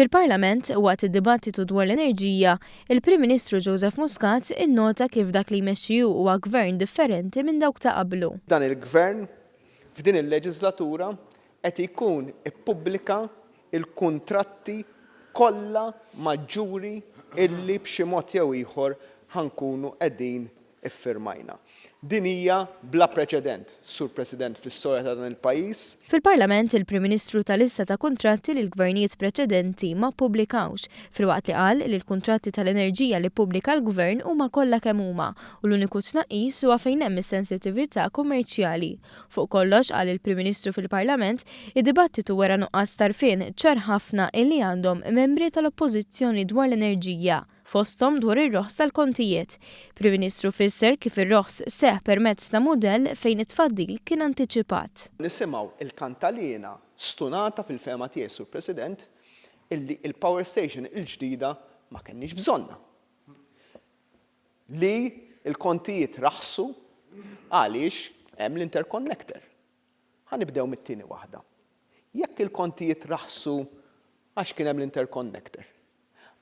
Fil-Parlament, waqt id-dibattitu dwar l-enerġija, il-Prim Ministru Joseph Muscat innota kif dak li jmexxi hu huwa gvern differenti minn dawk ta' qablu. Dan il-Gvern, f'din il-leġiżlatura, qed ikun ippubblika l-kuntratti kollha maġġuri illi b'xi mod jew ieħor ħa nkunu qegħdin iffirmajna. Din hija bla preċedent, Sur President, fl-istorja ta' dan il-pajjiż. Fil-Parlament, il-Prim Ministru ta lista ta' kuntratti li l-gvernijiet preċedenti ma ppubblikawx, filwaqt li qal li l-kuntratti tal-enerġija li ppubblika l-Gvern huma kollha kemm huma u l-uniku tnaqqis huwa fejn hemm is-sensittività kummerċjali. Fuq kollox, qal il-Prim Ministru fil-Parlament, id-dibattitu wera nuqqas t'għarfien ċar ħafna illi għandhom membri tal-Oppożizzjoni dwar l-enerġija. fosthom dwar ir-roħs tal-kontijiet. Prim Ministru fisser kif ir-roħs seħħ permezz ta' mudell fejn it-tfaddil kien antiċipat. Nisimgħu l-kantaliena stunata fil-fehma tiegħi Sur President illi l-power station il-ġdida ma kenniex bżonnha. Li l-kontijiet raħsu għaliex hemm l-interconnector. Ħa nibdew mit-tieni waħda. Jekk il-kontijiet raħsu għax kien hemm l-interconnector,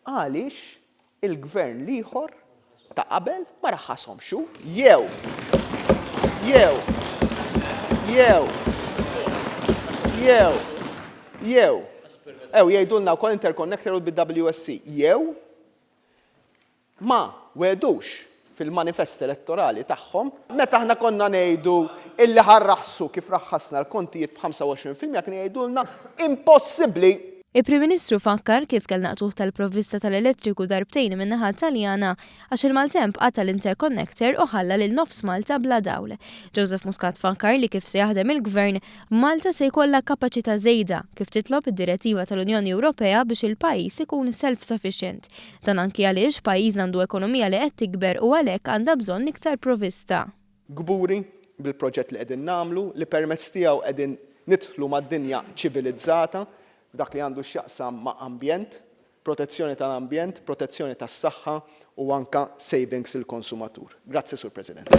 għaliex il-gvern l-ieħor ta' qabel ma raħħashomx hu jew jew jew jew jew ew jgħidulna wkoll interconnector u bil-WSC jew ma wegħdux fil-manifest elettorali tagħhom. Meta aħna konna ngħidu illi ħa nraħħsu kif raħħasna l-kontijiet b'25% kienu jgħidulna impossibbli! Il-Prim Ministru fakkar kif kellna qtugħ tal-provvista tal-elettriku darbtejn min-naħa Taljana għax il-maltemp qata' l-interconnector u ħalla lil nofs Malta bla dawl. Joseph Muscat fakkar li kif se jaħdem il-Gvern, Malta se jkollha kapaċità żejda, kif titlob id-direttiva tal-Unjoni Ewropea biex il-pajjiż ikun self-sufficient. Dan anki għaliex pajjiżna għandu ekonomija li qed tikber u għalhekk għandha bżonn iktar provista. Kburi bil-proġett li qegħdin nagħmlu li permezz tiegħu qegħdin nidħlu mad-dinja ċivilizzata f'dak li għandu x'jaqsam ma' ambjent, protezzjoni tal-ambjent, protezzjoni tas-saħħa u anke savings lill-konsumatur. Grazzi Sur President.